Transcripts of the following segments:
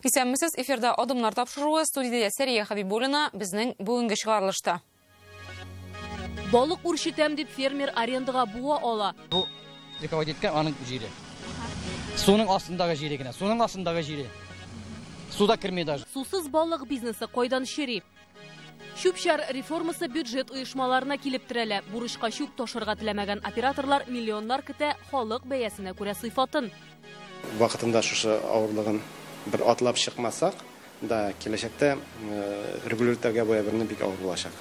Исәнмесез, эфирда Адымнар тапшыруы, студиядә Сәрия Хабибуллина, безнең бүгенге чыгарылышта. Балык үрчетәм дип фермер арендага буа ала. Бу рекомендовать иткән аның җире. Суның астындагы җире генә, суның астындагы җире. Суда керми даже. Сусыз балык бизнесы кайдан чери? Чүп-чар реформасы бюджет оешмаларына килеп терәлә. Бурычка чүп ташырга теләмәгән операторлар миллионнар көтә, халык бәясенә күрә сыйфатын. Вакытында шушы авырлыгын бер атлап чыкмасак, да киләчәктә регулятор буя берне бик авыр булачак.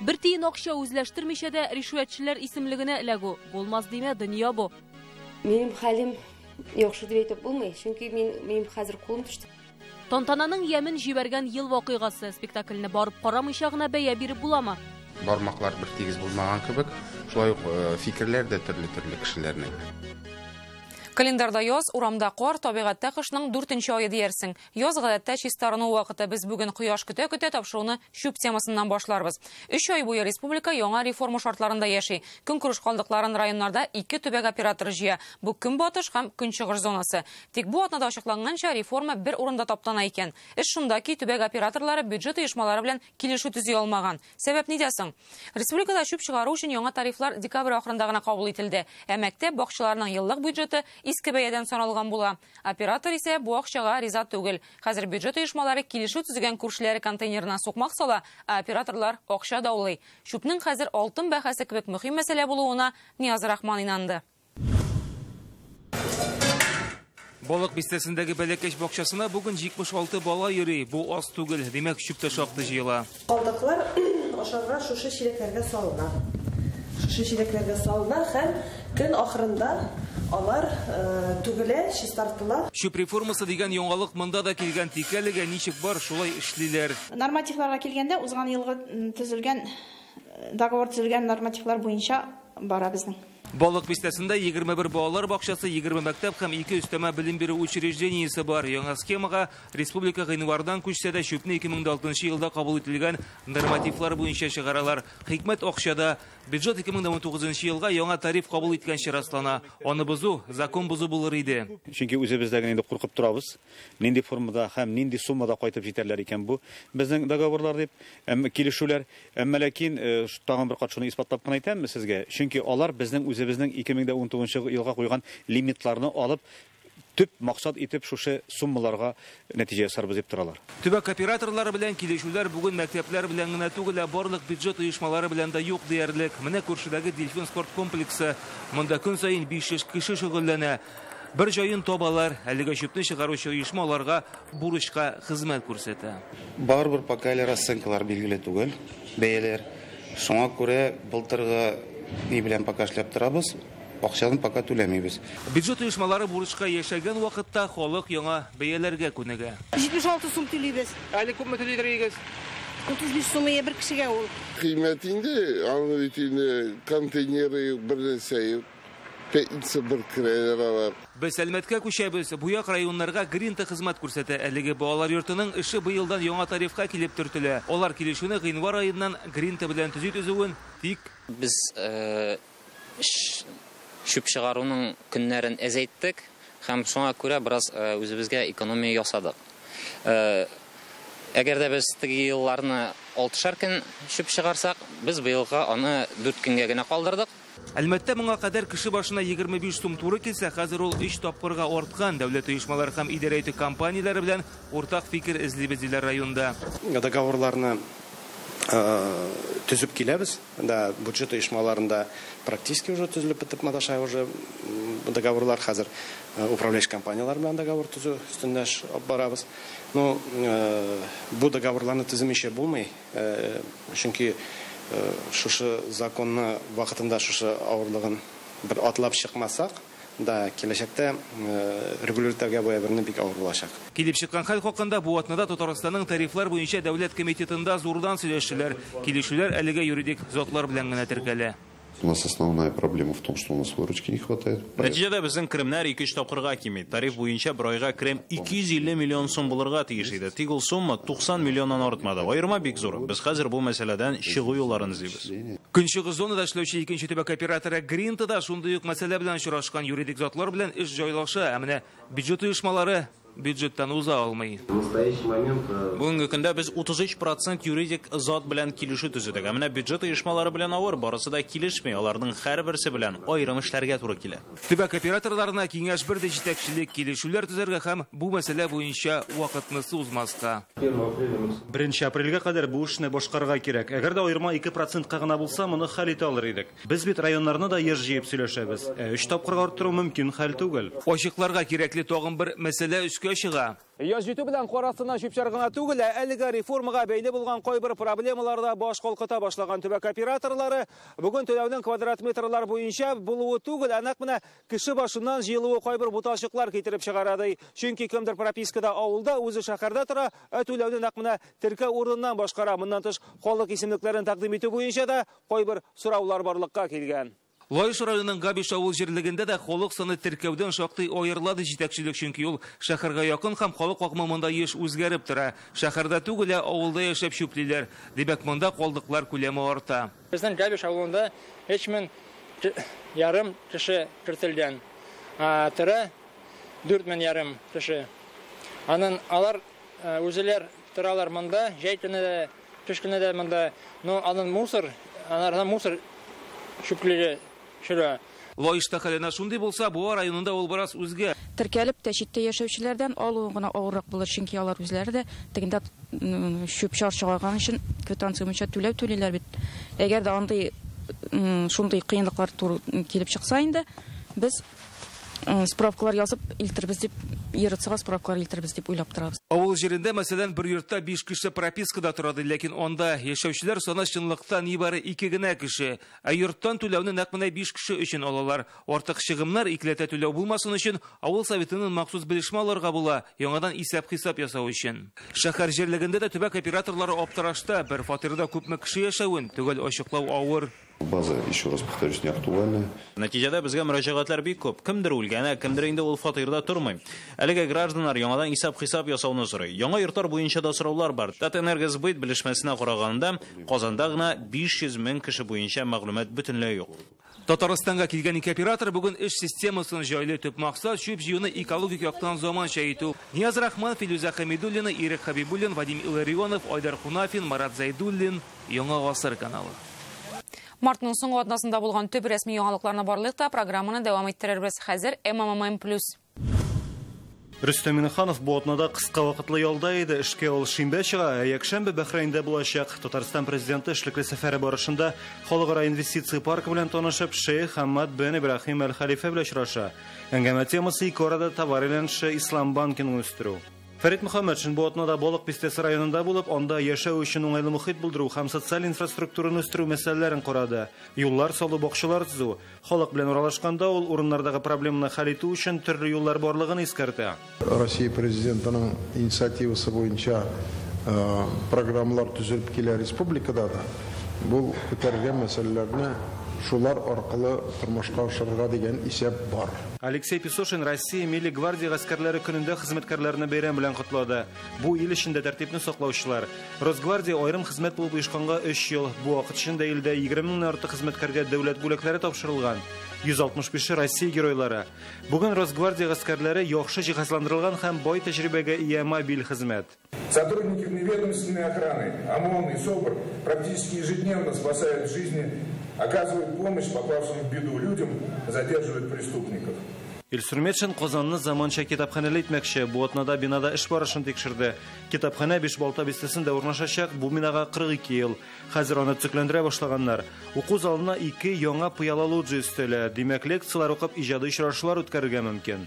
Бер тиен акча үзләштермичә дә ришвәтчеләр исемлегенә эләгү булмас димә, дөнья бу. Минем хәлем яхшы дип әйтеп булмый, чөнки минем хәзер кулым төште. Тантананың ямен җибәргән ел вакыйгасы. Спектакльне барып карамыйча гына бәя биреп буламы? Бармаклар бер тигез булмаган кебек, шулай ук фикерләр дә төрле-төрле кешеләрнең. Календарда яз, урамда кар, табигатьтә кышның 4-нче ае диярсең. Яз гадәттә чистарыну вакыты. Без бүген кояш көтә-көтә тапшыруны чүп темасыннан башларбыз. 3 ай буе республика яңа реформа шартларында яши. Көнкүреш калдыкларын районнарда 2 төбәк операторы җыя. Бу көнбатыш һәм көнчыгыш зонасы. Тик бу атнада ачыкланганча, реформа бер урында таптана икән. Эш шунда ки, төбәк операторлары бюджет оешмалары белән килешү төзи алмаган. Сәбәп нидә соң? Республикада чүп чыгару өчен яңа тарифлар декабрь ахырында гына кабул ителде. Ә мәктәп бакчаларының еллык бюджеты иске бәядән саналган була. Оператор исә бу акчага риза түгел. Хәзер бюджет оешмалары килешү төзегән күршеләре контейнерына сукмак сала, ә операторлар акча даулый. Чүпнең хәзер алтын бәһасе кебек мөһим мәсьәлә булуына Нияз Рахман инанды. Балык бистәсендәге бәләкәч бакчасына бүген 76 бала йөри. Бу аз түгел, димәк, чүп тә шактый җыела. Калдыклар ашарга шушы чиләкләргә салына. Шушы чиләкләргә салына һәм көн ахырында алар түгелә, чистартыла. Чүп реформасы дигән яңалык монда да килгән, тик әлегә ничек бар, шулай эшлиләр. Нормативларга килгәндә, узган елгы төзелгән договор төзелгән нормативлар буенча бара безнең. Балык бистәсендә 21 балалар бакчасы, 20 мәктәп һәм 2 өстәмә белем бирү учреждениесе бар. Яңа схемага республика гыйнвардан күчсә дә чүпне 2006 елда кабул ителгән нормативлар буенча чыгаралар. Хикмәт акчада. Бюджет 2019 елга яңа тариф кабул иткәнче раслана. Аны бозу закон бозу булыр иде. Чөнки үзебездә инде куркып торабыз. Нинди формада һәм нинди суммада кайтып җитәрләр икән бу безнең договорлар дип, әмма килешүләр, әмма ләкин тагын бер кат шуны исбатлап кына әйтәм сезгә. Чөнки алар безнең үзебезнең 2019 елга куйган лимитларны алып, төп максат итеп шушы суммаларга нәтиҗә ясарбыз дип торалар. Төбәк операторлары белән килешүләр бүген мәктәпләр белән генә түгел, ә барлык бюджет оешмалары белән дә юк диярлек. Менә күршедәге Дельфин спорт комплексы. Монда көн саен 500 кеше шөгыльләнә. Бер җаен табалар, әлеге чүпне чыгаручы оешма аларга бурычка хезмәт күрсәтә. Барыбер пока әле расценкалар билгеле түгел, бәяләр. Шуңа күрә былтыргы ни белән пока эшләп торабыз, акчаны пока түләмибез. Бюджет оешмалары бурычка яшәгән вакытта халык яңа бәяләргә күнегә. 76 сум түлибез. Әле күпме түлидер идегез? 35 сум бер кешегә ул. Кыйммәт инде, аны бит инде контейнеры юк, бер нәрсә юк. Пятница бер керәләр алар. Без Әлмәткә күчәбез. Бу як районнарга Гринта хезмәт күрсәтә. Әлеге балалар йортының эше быелдан яңа тарифка килеп төртелә. Алар килешүне гыйнвар аеннан Гринта белән төзи төзүен тик без чүп чыгаруның көннәрен әзәйттек һәм шуңа күрә бераз үзебезгә экономия ясадык. Әгәр дә без теге елларны 6-шар көн чүп чыгарсак, без быелга аны 4 көнгә генә калдырдык. Әлмәттә моңа кадәр кеше башына 25 сум туры килсә, хәзер ул 3 тапкырга арткан. Дәүләт оешмалары һәм идарә итү компанияләре белән уртак фикер эзлибез диләр районда. Договорларны төзеп киләбез. Да, бюджет оешмаларында практически уже төзелеп бетеп маташа уже договорлар хәзер управляющий компаниялар белән договор төзү өстендә эш алып барабыз. Ну, бу договорларны төземичә булмый, чөнки шушы законны вакытында шушы авырлыгын бер атлап чыкмасак, да киләчәктә регуляторга буя берне бик авыр булачак. Килеп чыккан хәл хакында бу атнада Татарстанның тарифлар буенча дәүләт комитетында зурдан сөйләштеләр. Килешүләр әлегә юридик затлар белән генә теркәлә. У нас основная проблема в том, что у нас выручки не хватает. Нәтиҗәдә безнең керемнәр 2-3 тапкырга кими. Тариф буенча бер айга керем 250 миллион сум булырга тиеш иде. Тик ул сумма 90 миллионнан артмады. Аерма бик зур. Без хәзер бу мәсьәләдән чыгу юлларын эзлибез. Көнчыгыш зонада эшләүче икенче төбәк операторы Гринта да шундый ук мәсьәлә белән очрашкан. Юридик затлар белән эш җайлаша. Ә менә бюджет оешмалары бюджеттан уза алмый. Бүгенге көндә без 33% юридик зат белән килешү төзедек. Ә менә бюджет оешмалары белән авыр, барысы да килешми. Аларның һәрберсе белән аерым эшләргә туры килә. Төбәк операторларына киңәш бирде җитәкчелек килешүләр төзергә һәм бу мәсьәлә буенча вакытны сузмаска. 1 апрельгә кадәр бу эшне башкарырга кирәк. Әгәр дә аерма 2%-ка гына булса, моны хәл итә алыр идек. Без бит районнарны да еш җыеп сөйләшәбез. Ә 3 тапкырга арттыру мөмкин хәл түгел. Ачыкларга кирәкле тагын бер мәсьәлә өскә чыга. Яз җитү белән кар астыннан чүп-чар гына түгел, ә әлеге реформага бәйле булган кайбер проблемалар да баш калкыта башлаган төбәк операторлары бүген түләүнең квадрат метрлар буенча булуы түгел, ә нәкъ менә кеше башыннан җыелуы кайбер буталчыклар китереп чыгара ди. Чөнки кемдер пропискада авылда, үзе шәһәрдә тора, ә түләүне нәкъ менә теркәү урыныннан башкара. Моннан тыш халык исемлекләрен тәкъдим итү буенча да кайбер сораулар барлыкка килгән. Лаеш районының Габиш авыл җирлегендә дә халык саны теркәүдән шактый аерылады җитәкчелек, чөнки ул шәһәргә якын һәм халык агымы монда еш үзгәреп тора. Шәһәрдә түгел, ә авылда яшәп чүплиләр. Димәк, монда калдыклар күләме арта. Безнең Габиш авылында 3500 кеше кертелгән. Тора 4500 кеше. Аннан алар үзләр торалар монда, җәй көне дә, кыш көне дә монда. Но аннан мусор, анардан мусор чүплеге чыга. Лаешта хәл әнә шундый булса, Буа районында ул бераз үзгә. Теркәлеп тә читтә яшәүчеләрдән алуы гына авыррак булыр, чөнки алар үзләре дә тегендә чүп-чар чыгарган өчен квитанция буенча түләү түлиләр бит. Әгәр дә андый шундый кыенлыклар туры килеп чыкса инде, без справкалар язып илтербез дип, ЕРЦга справкалар илтербез дип уйлап торабыз. Авыл җирендә, мәсәлән, бер йортта 5 кеше пропискада тора ди, ләкин анда яшәүчеләр саны чынлыкта нибары 2 генә кеше. Ә йорттан түләүне нәкъ менә 5 кеше өчен алалар. Артык чыгымнар икеләтә түләү булмасын өчен авыл советының махсус белешмә алырга була, яңадан исәп-хисап ясау өчен. Шәһәр җирлегендә дә төбәк операторлары аптырашта, бер фатирда күпме кеше яшәвен төгәл ачыклау авыр. База, еще раз повторюсь, не актуальна. Нәтиҗәдә безгә мөрәҗәгатьләр бик күп. Кемдер үлгән, ә кемдер инде ул фатирда тормый. Әлегә гражданнар яңадан исәп-хисап ясауны сорый. Яңа йортлар буенча да сораулар бар. Татэнергосбыт белешмәсенә караганда, Казанда гына 500 мең кеше буенча мәгълүмат бөтенләй юк. Татарстанга килгән ике оператор бүген эш системасын җайлы төп максат чүп җыюны экологик яктан заманча итү. Нияз Рахманов, Илюза Хамидуллина, Ирек Хабибуллин, Вадим Илларионов, Айдар Хунафин, Марат Зайдуллин, Яңа Гасыр каналы. Мартның соңгы атнасында булган төп рәсми яңалыкларны барлык та программаны дәвам иттерербез. Хәзер МММ+. Рөстәм Миңнеханов бу атнада кыска вакытлы ялда иде. Эшкә ул шимбә чыга, ә якшәмбе Бәхрәйндә булачак. Татарстан президенты эшлекле сәфәре барышында халыкара инвестиция паркы белән танышып, Шейх Хаммад бен Ибраһим әл-Халифә белән очраша. Әңгәмә темасы ике арада товар әйләнеше Ислам банкын үстерү. Фәрит Мөхәммәтшин бу атнада Балык бистәсе районында булып, анда яшәү өчен уңайлы мохит булдыру һәм социаль инфраструктураны үстерү мәсьәләләрен карады. Юллар салу, бакчалар төзү. Халык белән аралашканда ул урыннардагы проблеманы хәл итү өчен төрле юллар барлыгын искәртә. Россия президентының инициативасы буенча программалар төзелеп килә республикада да. Бу күтәрелгән мәсьәләләрне шулар аркылы тормышка ашырырга дигән исәп бар. Алексей Песошин Россия Милли гвардия гаскәрләре көнендә хезмәткәрләрне бәйрәм белән котлады. Бу ил эчендә тәртипне саклаучылар. Росгвардия аерым хезмәт булып оешканга 3 ел. Бу вакыт эчендә илдә 20 меңнән артык хезмәткәргә дәүләт бүләкләре тапшырылган. 165-е Россия геройлары. Бүген Росгвардия гаскәрләре яхшы җиһазландырылган һәм бай тәҗрибәгә ия мобиль хезмәт. Сотрудники вневедомственной охраны, ОМОН и СОБР практически ежедневно спасают жизни, оказывают помощь попавшим в беду людям, задерживают преступников. Илсур Метшин Казанны заманча китапханәле итмәкче. Бу атнада бинада эш барышын тикшерде. Китапханә Бишбалта бистәсендә урнашачак. Бу бинага 42 ел. Хәзер аны төзекләндерә башлаганнар. Уку залына 2 яңа пыяла лоджия өстәлә. Димәк, лекцияләр укып, иҗади очрашулар үткәрергә мөмкин.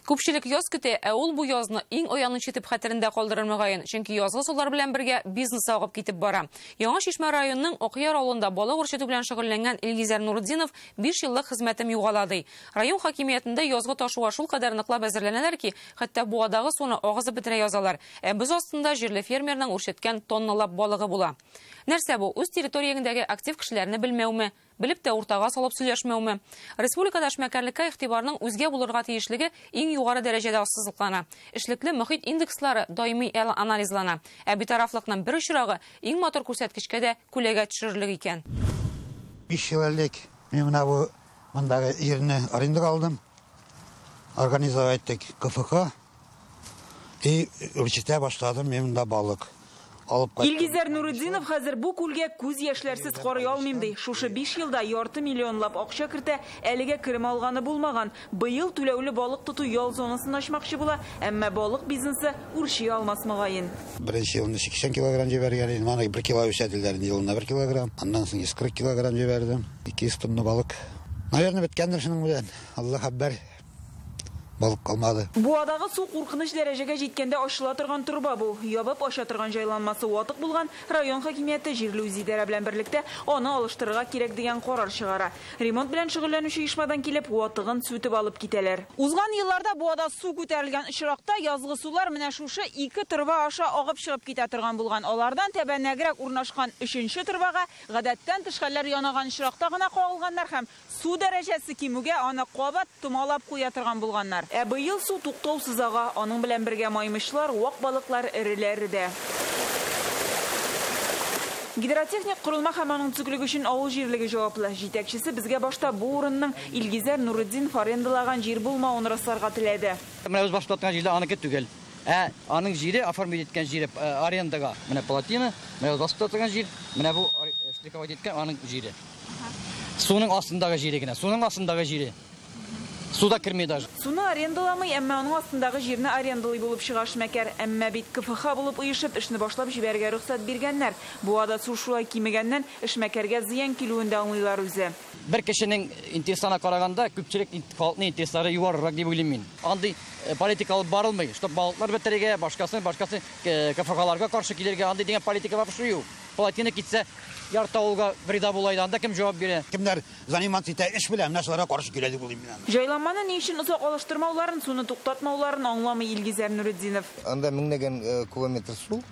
Күпчелек яз көтә, ә ул бу язны иң аяныч итеп хәтерендә калдырыр мөгаен. Чөнки язгы сулар белән бергә бизнес агып китеп бара. Яңа Чишмә районының Акъяр авылында балык үрчетү белән шөгыльләнгән Илгизәр Нурутдинов 5 еллык хезмәтем югала ди. Район хакимиятендә язгы ташуга шул кадәр ныклап әзерләнәләр ки, хәтта буадагы суны агызып бетерә язалар. Ә боз астында җирле фермерның үрчеткән тонналап балыгы була. Нәрсә бу? Үз территорияңдәге актив кешеләрне белмәүме? Белеп тә уртага салып сөйләшмәүме? Республикада эшмәкәрлеккә игътибарның үзгә булырга тиешлеге иң югары дәрәҗәдә ассызыклана. Эшлекле мохит индекслары даими анализлана. Ә битарафлыкның бер очрагы иң матур күрсәткечкә дә күләгә төшерерлек икән. 5 ел элек мин менә бу мондагы җирне арендага алдым. Организовать иттек КФХ и үрчетә башладым мин монда балык. Алып кайттым. Илгизәр Нуретдинов хәзер бу күлгә күз яшьләрсез карый алмыйм ди. Шушы 5 елда ярты миллионлап акча кертә, әлегә керем алганы булмаган. Быел түләүле балык тоту ял зонасын ачмакчы була, әмма балык бизнесы үрчи алмас мөгаен. Беренче елны 80 килограмм җибәргән идем, аны 1 кило үсә диләр, елына 1 килограмм. Аннан соң 140 килограмм җибәрдем. 200 тонна балык. Наверное, беткәндер шуның белән. Аллаһ хәбәр. Балык калмады. Буадагы су куркыныч дәрәҗәгә җиткәндә ачыла торган торба бу. Ябып ача торган җайланмасы ватык булган, район хакимияте җирле үзидарә белән берлектә аны алыштырырга кирәк дигән карар чыгара. Ремонт белән шөгыльләнүче оешмадан килеп, ватыгын сүтеп алып китәләр. Узган елларда буада су күтәрелгән очракта язгы сулар менә шушы ике торба аша агып чыгып китә торган булган. Алардан тәбәнәгрәк урнашкан өченче торбага гадәттән тыш хәлләр янаган очракта гына кагылганнар һәм су дәрәҗәсе кимүгә аны кабат томалап куя торган булганнар. Ә быел су туктаусыз ага, аның белән бергә маймычлар, вак балыклар, эреләре дә. Гидротехник корылма һәм аның төзеклеге өчен авыл җирлеге җаваплы. Җитәкчесе безгә башта бу урынның Илгизәр Нуретдинов арендалаган җир булмавын расларга теләде. Менә без башта тоткан җирдә аныкы түгел. Ә аның җире, оформить иткән җире арендага. Менә плотина, менә без басып торган җир, менә бу штриковать иткән аның җире. Суның астындагы җире генә, суның астындагы җире. Суда керми даже. Суны арендаламый, әмма аның астындагы җирне арендалый булып чыга эшмәкәр. Әмма бит КФХ булып оешып, эшне башлап җибәрергә рөхсәт биргәннәр. Буада су шулай кимегәннән эшмәкәргә зыян килүен дә аңлыйлар үзе. Бер кешенең интересына караганда, күпчелек халыкның интереслары югарырак дип уйлыйм мин. Андый политика алып барылмый, чтоб балыклар бетерергә, башкасын, башкасын КФХларга каршы килергә, андый дигән политика вообще юк. Плотина китсә, ярты авылга вреда була иде, анда кем җавап бирә? Кемнәр заниматься итә эш белән, менә шуларга каршы килә дип уйлыйм мин. Җайланманы ни өчен озак алыштырмауларын, суны туктатмауларын аңламый Илгизәр Нуретдинов. Анда меңләгән кубометр су,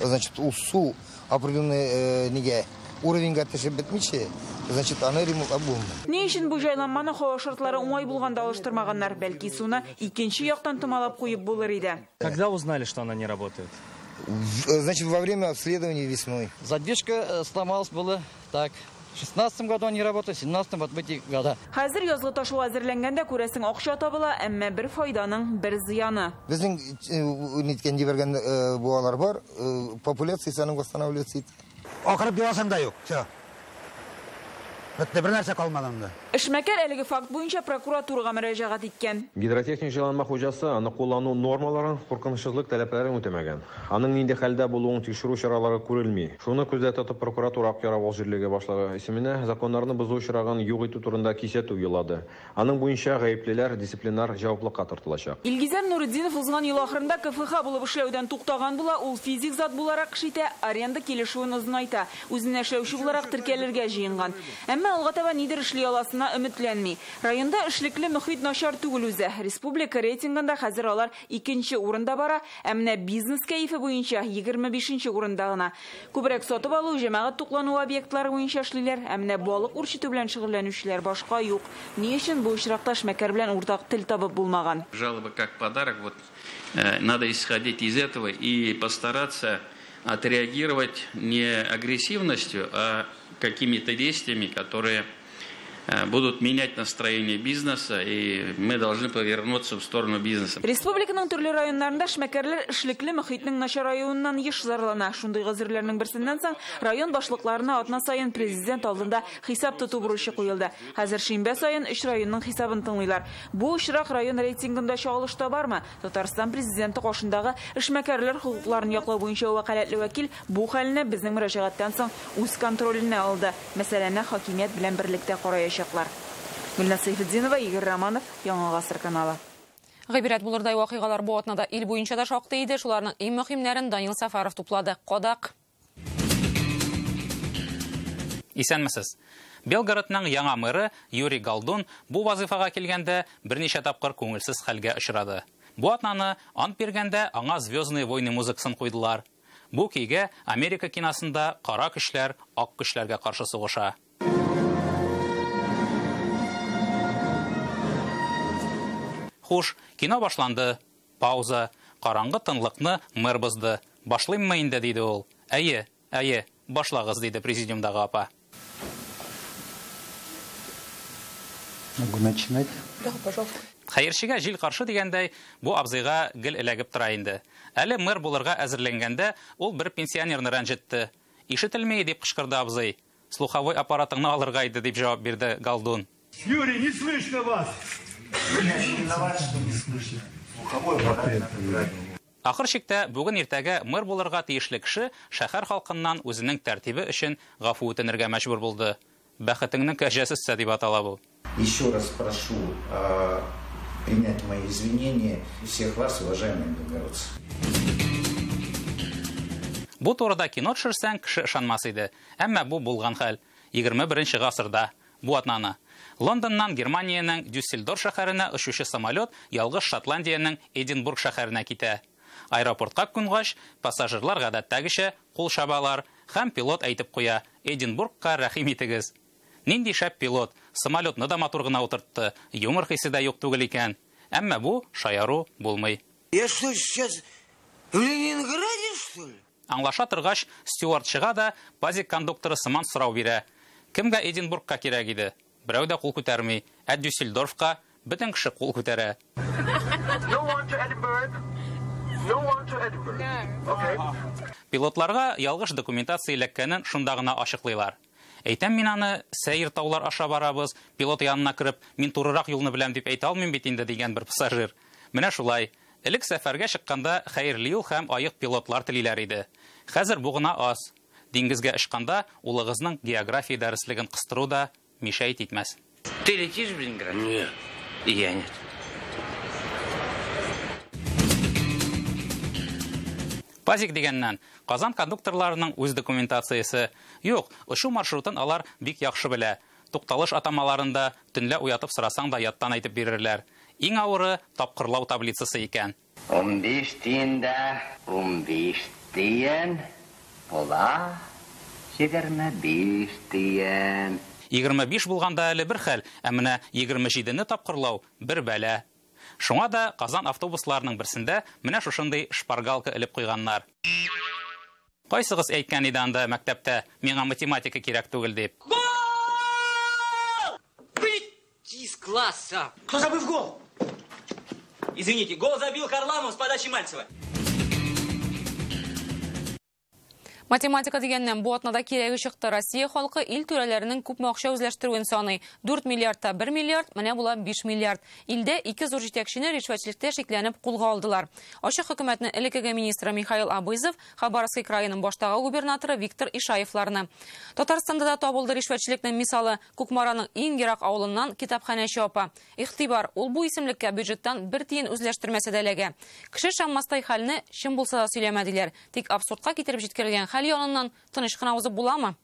значит, ул су определенный нигә уровеньга төшеп бетмичә, значит, аны ремонтлап булмый. Ни өчен бу җайланманы һава шартлары уңай булганда алыштырмаганнар? Бәлки суны икенче яктан томалап куеп булыр иде. Когда узнали, что она не работает? Значит, во время обследования весной. Задвижка сломалась была так. В 16 году они работали, в 17-м вот в эти года. Хәзер язгы ташу әзерләнгәндә күрәсең акча табыла, әмма бер файданың бер зыяны. Безнең ниткән җибәргән буалар бар, популяция санын восстанавливаться итә. Акырып юасаң да юк, всё. Бетте, бер нәрсә калмады монда. Эшмәкәр әлеге факт буенча прокуратурага мөрәҗәгать иткән. Гидротехник җайланма хуҗасы аны куллану нормаларын, куркынычсызлык таләпләрен үтәмәгән. Аның нинди хәлдә булуын тикшерү чаралары күрелми. Шуны күздә тотып прокуратура Акъяр авыл җирлеге башлыгы исеменә законнарны бозу очрагын юк итү турында кисәтү юллады. Аның буенча гаеплеләр дисциплинар җаваплыкка тартылачак. Илгизәр Нуретдинов узган ел ахырында КФХ булып эшләүдән туктаган була, ул физик зат буларак эш итә, аренда килешүен озынайта, үзенә эшләүче буларак теркәлергә җыенган. Әмма алга таба нидер эшли аласына өметләнми. Районда эшлекле мөхит начар түгел үзе. Республика рейтингында хәзер алар икенче урында бара, ә менә бизнес кәефе буенча 25нче урында гына. Күбрәк сатып алу, җәмәгать туклану объектлары буенча эшлиләр, ә менә балык үрчетү белән шөгыльләнүчеләр башка юк. Ни өчен бу очракта эшмәкәр белән уртак тел табып булмаган? Жалоба как подарок, вот надо исходить из этого и постараться отреагировать не агрессивностью, а какими-то действиями, которые будут менять настроение бизнеса, и мы должны повернуться в сторону бизнеса. Республиканың төрле районнарында эшмәкәрләр эшлекле мөхитнең начараюыннан еш зарлана. Шундый гозерләрнең берсеннән соң район башлыкларына атна саен президент алдында хисап тоту бурычы куелды. Хәзер шимбә саен өч районның хисабын тыңлыйлар. Бу очрак район рейтингында чагылыш табармы? Татарстан президенты каршындагы эшмәкәрләр хокукларын яклау буенча вәкаләтле вәкил бу хәлне безнең мөрәҗәгатьтән соң үз контроленә алды. Мәсьәләне хакимият белән берлектә караячак. Гөлназ Сәйфетдинова, Игорь Романов, Яңа Гасыр каналы. Гыйбрәт булырдай вакыйгалар бу атнада ил буенча да шактый иде. Шуларның иң мөһимнәрен Данил Сафаров туплады. Кадак. Исәнмесез. Белгородның яңа мэры Юрий Голдун бу вазифага килгәндә берничә тапкыр күңелсез хәлгә очрады. Бу атнаны ант биргәндә аңа Звездные войны музыкасын куйдылар. Бу көйгә Америка киносында кара көчләр ак көчләргә каршы сугыша. Хуш, кино башланды. Пауза. Караңгы тынлыкны мэр бозды. Башлыйммы инде, диде ул. Әйе, әйе, башлагыз, диде президиумдагы апа. Могу начинать? Да, пожалуйста. Хәерчегә җил каршы дигәндәй, бу абзыйга гел эләгеп тора инде. Әле мэр булырга әзерләнгәндә ул бер пенсионерны рәнҗетте. Ишетелми, дип кычкырды абзый. Слуховой аппаратыңны алырга иде, дип җавап бирде Галдун. Юрий, не слышно вас! Я не виноват, что не слышно. Слуховой аппарат надо брать. Ахыр чиктә бүген иртәгә мэр булырга тиешле кеше шәһәр халкыннан үзенең тәртибе өчен гафу үтенергә мәҗбүр булды. Бәхетеңнең кәҗәсезсә дип атала бу. Еще раз прошу принять мои извинения всех вас, уважаемые белгородцы. Бу турыда кино төшерсәң, кеше ышанмас иде. Әмма бу булган хәл. 21 гасырда бу атнаны. Лондоннан Германиянең Дюссельдорф шәһәренә очучы самолет ялгыш Шотландиянең Эдинбург шәһәренә китә. Аэропортка кунгач, пассажирлар гадәттәгечә кул чабалар һәм пилот әйтеп куя: "Эдинбургка рәхим итегез". Нинди шәп пилот, самолетны да матур гына утыртты, юмор хисе дә юк түгел икән. Әмма бу шаяру булмый. Я что, сейчас в Ленинграде, что ли? Аңлаша торгач, стюард чыга да пазик кондукторы сыман сорау бирә. Кемгә Эдинбургка кирәк иде? Берәү дә кул күтәрми. Ә Дюссельдорфка бөтен кеше кул күтәрә. No one to Edinburgh. No one to Edinburgh. Okay. Пилотларга ялгыш документация эләккәнен шунда гына ачыклыйлар. Әйтәм мин аны, сәер таулар аша барабыз, пилот янына кереп, мин турырак юлны беләм дип әйтә алмыйм бит инде дигән бер пассажир. Менә шулай. Элек сәфәргә чыкканда хәерле юл һәм аек пилотлар телиләр иде. Хәзер бу гына аз. Диңгезгә очканда улыгызның география дәреслеген кыстыру да мешает итмәс. Ты летишь в Ленинград? Нет. И я нет. Пазик дигәннән, Казан кондукторларының үз документациясе. Юк, очу маршрутын алар бик яхшы белә. Тукталыш атамаларында төнлә уятып сорасаң да яттан әйтеп бирерләр. Иң авыры тапкырлау таблицасы икән. 15 тиен дә 15 тиен була 25 тиен. 25 булганда әле бер хәл, ә менә 27-не тапкырлау бер бәла. Шуңа да Казан автобусларының берсендә менә шушындый шпаргалка элеп куйганнар. Кайсыгыз әйткән иде анда мәктәптә, миңа математика кирәк түгел дип? Гол! Выйти из класса! Кто забыл гол? Извините, гол забил Харламов с подачи Мальцева. Математика дигәннән бу атнада кирәге чыкты. Россия халкы ил түрәләренең күпме акча үзләштерүен саный. 4 миллиардта 1 миллиард, менә була 5 миллиард. Илдә ике зур җитәкчене ришвәтчелектә шикләнеп кулга алдылар. Ачык хөкүмәтнең элеккеге министры Михаил Абызов, Хабаровский краеның баштагы губернаторы Виктор Ишаевларны. Татарстанда да табылды ришвәтчелекнең мисалы. Кукмараның иң ерак авылыннан китапханәче апа. Игътибар, ул бу исемлеккә бюджеттан бер тиен үзләштермәсә дә эләгә. Кеше ышанмастай хәлне чын булса да сөйләмә диләр. Тик абсурдка китереп җиткерелгән хәл яныннан тыныч кына узып буламы?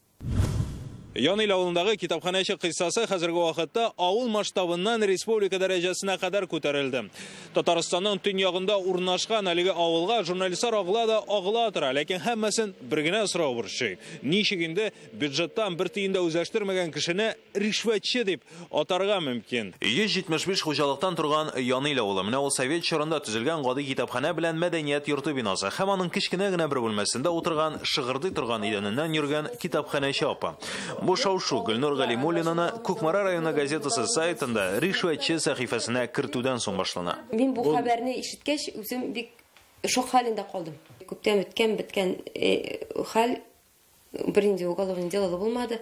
Ян ил авылындагы китапханәче кыйссасы хәзерге вакытта авыл масштабыннан республика дәрәҗәсенә кадәр күтәрелде. Татарстанның төньягында урнашкан әлеге авылга журналистлар агыла да агыла тора, ләкин һәммәсен бер генә сорау борчый. Ничек инде бюджеттан бер тиен дә үзләштермәгән кешене ришвәтче дип атарга мөмкин? 175 хуҗалыктан торган Ян ил авылы. Менә ул совет чорында төзелгән гади китапханә белән мәдәният йорты бинасы һәм аның кечкенә генә бер бүлмәсендә утырган, шыгырдый торган идәненнән йөргән китапханәче апа. Бу шау-шу Гөлнур Галимуллинаны Кукмара районы газетасы сайтында ришвәтче сәхифәсенә кертүдән соң башлана. Мин бу хәбәрне ишеткәч, үзем бик шок хәлендә калдым. Күптән үткән беткән хәл, бернинди уголовный дело булмады.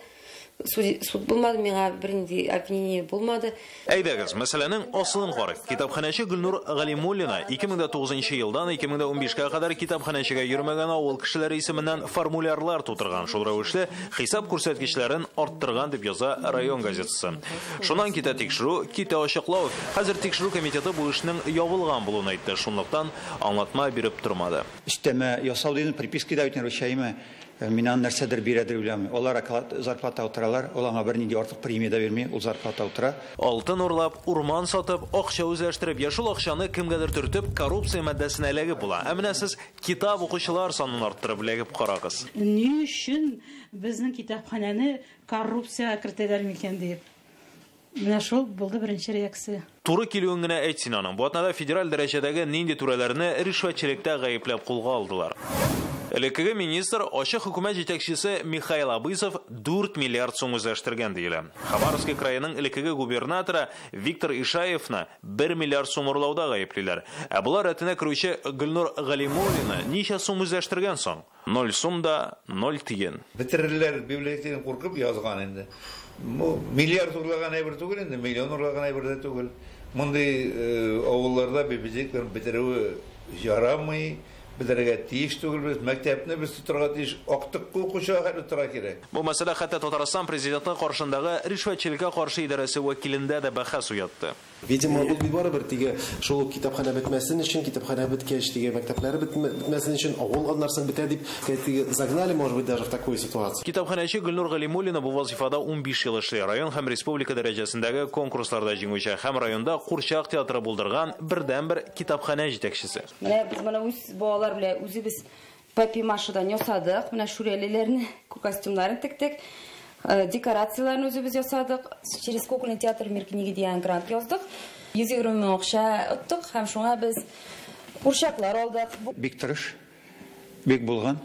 Суд булмады, миңа бернинди обвинение булмады. Әйдәгез, мәсьәләнең асылын карыйк. Китапханәче Гөлнур Галимуллина 2009 елдан 2015-кә кадәр китапханәчегә йөрмәгән авыл кешеләре исеменнән формулярлар тутырган. Шул рәвешле хисап күрсәткечләрен арттырган дип яза район газетасы. Шуннан китә тикшерү, китә ачыклау. Хәзер тикшерү комитеты бу эшнең ябылган булуын әйтте. Шунлыктан аңлатма биреп тормады. Өстәмә ясау дигән приписка да бит рушаймы. Мин аны нәрсәдер бирәдер уйламыйм. Алар зарплата утыралар, ул аңа бернинди артык премия дә бирми, ул зарплата утыра. Алтын урлап, урман сатып, акча үзләштереп, я шул акчаны кемгәдер төртеп, коррупция маддәсенә эләгеп була. Ә менә сез китап укучылар санын арттырып эләгеп карагыз. Ни өчен безнең китапханәне коррупция кертәләр микән дип. Менә шул булды беренче реакция. Туры килүен генә әйт син аның. Бу атнада федераль дәрәҗәдәге нинди түрәләрне ришвәтчелектә гаепләп кулга алдылар. Элеккеге министр, ачык хөкүмәт җитәкчесе Михаил Абызов 4 миллиард сум үзләштергән диелә. Хабаровский краеның элеккеге губернаторы Виктор Ишаевны 1 миллиард сум урлауда гаеплиләр. Ә болар рәтенә керүче Гөлнур Галимуллина ничә сум үзләштергән соң? 0 сум да 0 тиен. Бетерерләр библиотекадан куркып язган инде. Бу миллиард урлаган әйбер түгел инде, миллион урлаган әйбер дә түгел. Мондый авылларда библиотекаларны бетерүе ярамый, бетерергә тиеш түгелбез. Мәктәпне без тотарга тиеш, актык укучыга хәтле тотарга кирәк. Бу мәсьәлә хәтта Татарстан президенты каршындагы ришвәтчелеккә каршы идарәсе вәкилендә дә бәхәс уятты. Видимо, ул бит барыбер теге шул ук китапханә бетмәсен өчен, китапханә беткәч, теге мәктәпләр бетмәсен өчен, авыл аннан соң бетә дип, теге загнали, может быть, даже в такую ситуацию. Китапханәче Гөлнур Галимуллина бу вазифада 15 ел эшли. Район һәм республика дәрәҗәсендәге конкурсларда җиңүче һәм районда курчак театры булдырган бердәнбер китапханә җитәкчесе. Менә без моны үз балалар белән үзебез папи-машадан ясадык, менә шүрәлеләрне, костюмнарын тектек. Декорацияләрне үзебез ясадык. Через кукольный театр Мир книги дигән грант яздык. 120 мең акча оттык һәм шуңа без курчаклар алдык. Бик тырыш, бик булган.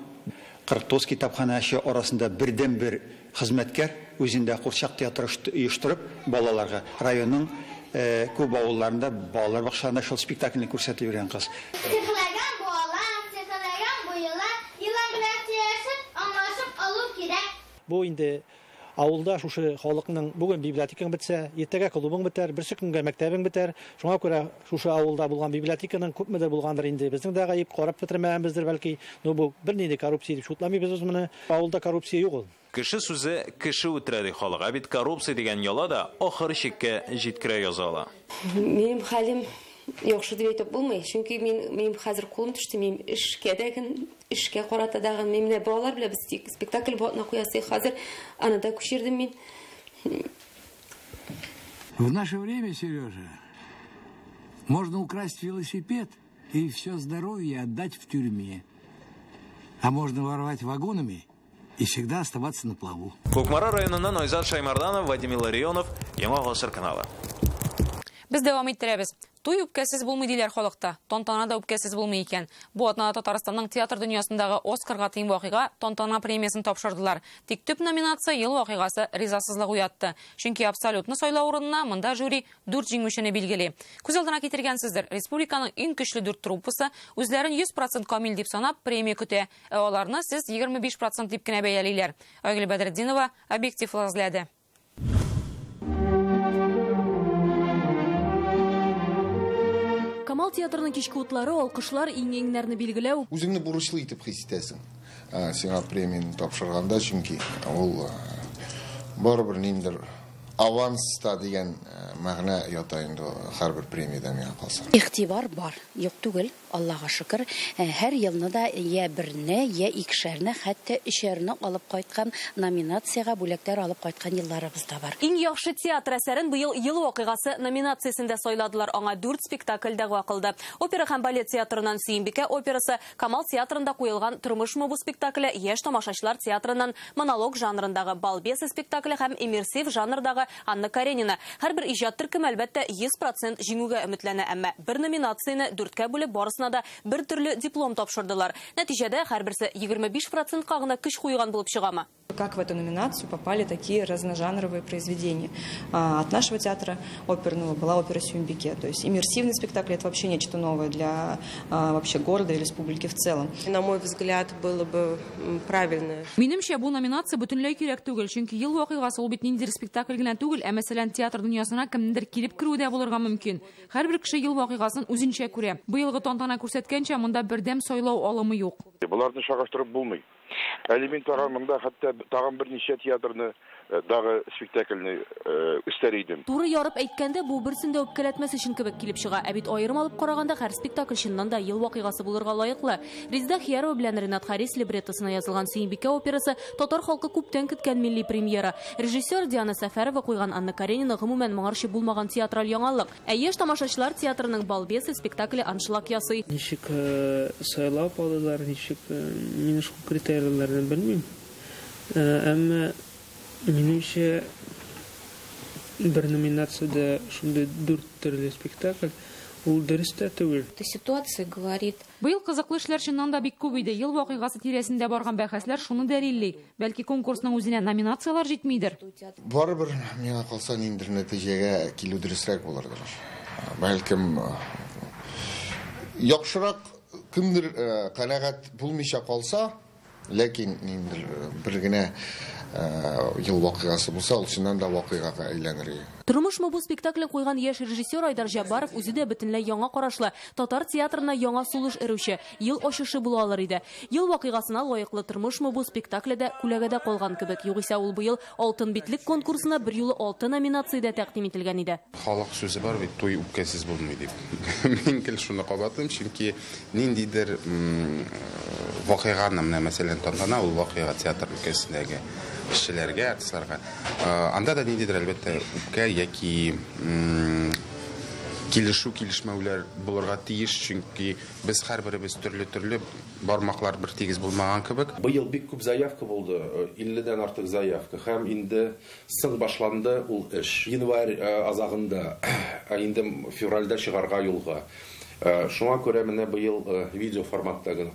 49 китапханәче арасында бердәнбер хезмәткәр үзендә курчак театры оештырып балаларга районның күп авылларында балалар бакчаларында шул спектакльне күрсәтеп йөргән кыз. Сихләгән буалар, сихләгән буйлар, елан белән сөйләшеп, аңлашып алу кирәк. Бу инде авылда шушы халыкның бүген библиотекаң бетсә, иртәгә клубың бетәр, берсе көнгә мәктәбең бетәр. Шуңа күрә шушы авылда булган библиотеканың күпмедер булгандыр инде. Безнең дә гаеп, карап бетермәгәнбездер бәлки. Но бу бернинди коррупция дип шутламыйбыз без моны. Авылда коррупция юк ул. Кеше сүзе кеше үтерә ди халык. Ә бит коррупция дигән яла да ахыр чиккә җиткерә яза ала. Минем хәлем яхшы дип әйтеп булмый, чөнки минем хәзер кулым төште, мин эшкә дәген, эшкә карата дагын, мин менә балалар белән без спектакль батына куясы, хәзер аны да күчердем мин. В наше время, Сережа, можно украсть велосипед и все здоровье отдать в тюрьме. А можно воровать вагонами и всегда оставаться на плаву. Кукмара районыннан Айзат Шаймарданов, Вадим Илларионов, Яңа Гасыр каналы. Без дәвам иттерәбез. Туй үпкәсез булмый диләр халыкта. Тантана да үпкәсез булмый икән. Бу атнада Татарстанның театр дөньясындагы Оскарга тиң вакыйга Тантана премиясен тапшырдылар. Тик төп номинация ел вакыйгасы ризасызлык уятты. Чөнки абсолютны сайлау урынына монда жюри 4 җиңүчене билгели. Күз алдына китергәнсездер, республиканың иң көчле 4 труппасы үзләрен 100% камил дип санап премия көтә. Ә аларны сез 25% дип кенә бәялиләр. Айгөл Бәдретдинова объективлы эзләде. Камал театрының кичке утлары, алкышлар, иң-иңнәрне билгеләү. Үзеңне бурычлы итеп хис итәсең. Сиңа премияне тапшырганда, чөнки ул барыбер ниндидер аванста дигән мәгънә ята инде һәрбер премиядә миңа калса. Игътибар бар, юк түгел, Аллага шөкер. Һәр елны да я берне, я икешәрне, хәтта өчәрне алып кайткан номинациягә бүләкләр алып кайткан елларыбыз да бар. Иң яхшы театр әсәрен быел ел вакыйгасы номинациясендә сайладылар. Аңа 4 спектакль дәгъва кылды. Опера һәм балет театрыннан Сөембикә операсы, Камал театрында куелган Тормышмы бу спектакле, Яшь тамашачылар театрыннан монолог жанрындагы Балбесы спектакле һәм иммерсив жанрдагы Анна Каренина. Һәрбер иҗат төркеме әлбәттә 100% җиңүгә өметләнә, әмма бер номинацияне 4кә бүлеп барысына да бер төрле диплом тапшырдылар. Нәтиҗәдә һәрберсе 25%ка гына көч куйган булып чыгамы. Как в эту номинацию попали такие разножанровые произведения? От нашего театра оперного была опера «Сюмбике». То есть иммерсивный спектакль – это вообще нечто новое для вообще города и республики в целом. На мой взгляд, было бы правильно. Минемчә, бу номинация бөтенләй кирәк түгел, чөнки ел вакыйгасы ул бит ниндидер спектакль генә түгел, ә мәсәлән, театр дөньясына кемнедер килеп керү дә булырга мөмкин. Һәрбер кеше ел вакыйгасын үзенчә күрә. Быелгы тантана күрсәткәнчә, монда бердәм сайлау алымы юк. Боларны чагыштырып булмый. Әле мин тагын монда хәтта тагын берничә театрны, дагы спектакльне өстәр идем. Туры ярып әйткәндә, бу берсен дә үпкәләтмәс өчен кебек килеп чыга. Ә бит аерым алып караганда һәр спектакль чыннан да ел вакыйгасы булырга лаеклы. Резеда Хиярова белән Ренат Харис либреттосына язылган Сөембикә операсы татар халкы күптән көткән милли премьера. Режиссер Диана Сәфәрова куйган Анна Каренина гомумән моңарчы булмаган театраль яңалык. Ә яшь тамашачылар театрының Балбесы спектакле аншлаг ясый. Ничек сайлап алдылар, ничек мин шул критерийларны белмим. Әмма минемчә, бер номинациядә шундый 4 төрле спектакль, Ул дөрес тә түгел. Ситуация говорит. Быел кызыклы эшләр чыннан да бик күп иде. Ел вакыйгасы тирәсендә барган бәхәсләр шуны дәлилли. Бәлки конкурсның үзенә номинацияләр җитмидер. Барыбер миңа калса ниндидер нәтиҗәгә килү дөресрәк булырдыр. Бәлкем яхшырак кемдер канәгать булмыйча калса, ләкин ниндидер бер генә ел вакыйгасы булса, ул чыннан да вакыйгага әйләнер иде. Тормышмы бу спектаклен куйган яшь режиссер Айдар Җаббаров үзе дә бөтенләй яңа карашлы, татар театрына яңа сулыш өрүче, ел ачышы була алыр иде. Ел вакыйгасына лаеклы Тормышмы бу спектакле дә күләгәдә калган кебек. Югыйсә ул быел Алтын битлек конкурсына берьюлы 6 номинациядә тәкъдим ителгән иде. Халык сүзе бар бит, туй үпкәсез булмый дип. Мин гел шуны кабатлыйм, чөнки ниндидер вакыйганы, менә мәсәлән, тантана ул вакыйга театр өлкәсендәге кешеләргә, артистларга. Анда да ниндидер, әлбәттә, үпкә яки килешү, килешмәүләр булырга тиеш, чөнки без һәрберебез төрле-төрле, бармаклар бер тигез булмаган кебек. Быел бик күп заявка булды, 50-дән артык заявка, һәм инде соң башланды ул эш. Январь азагында, инде февральдә чыгарга юлга. Шуңа күрә менә быел видео форматта гына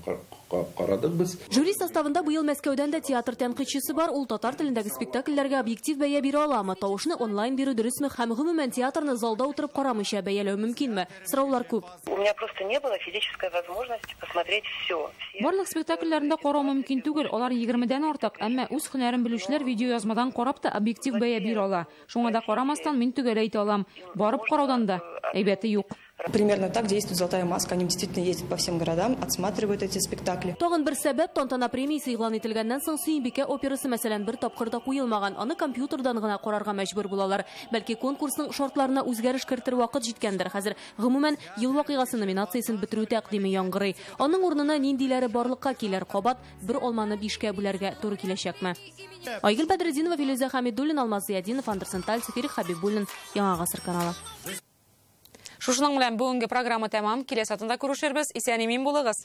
карадык без. Жюри составында быел Мәскәүдән дә театр тәнкыйтьчесе бар. Ул татар телендәге спектакльләргә объектив бәя бирә аламы? Тавышны онлайн бирү дөресме? Һәм гомумән театрны залда утырып карамыйча бәяләү мөмкинме? Сораулар күп. У меня просто не было физической возможности посмотреть все. Барлык спектакльләрне дә карау мөмкин түгел, алар 20-дән артык, әмма үз һөнәрен белүчеләр видеоязмадан карап та объектив бәя бирә ала. Шуңа да карамастан мин төгәл әйтә алам, барып караудан да әйбәте юк. Примерно так действует «Золотая маска». Они действительно ездят по всем городам, отсматривают эти спектакли. Тагын бер сәбәп тантана премиясе игълан ителгәннән соң Сөембикә операсы мәсәлән бер тапкыр да куелмаган. Аны компьютердан гына карарга мәҗбүр булалар. Бәлки конкурсның шартларына үзгәреш кертер вакыт җиткәндер. Хәзер гомумән ел вакыйгасы номинациясен бетерү тәкъдиме яңгырый. Аның урынына ниндиләре барлыкка килер, кабат бер алманы 5кә бүләргә туры киләчәкме? Айгөл Бәдретдинова, Филүзә Хәмидуллина, Алмаз Зиятдинов, Андерсон Тальцев, Ирек Хәбибуллин, Яңа Гасыр каналы. Шушының белән бүгенге программа тәмам. Киләсе атнада күрешербез. Исән-имин булыгыз.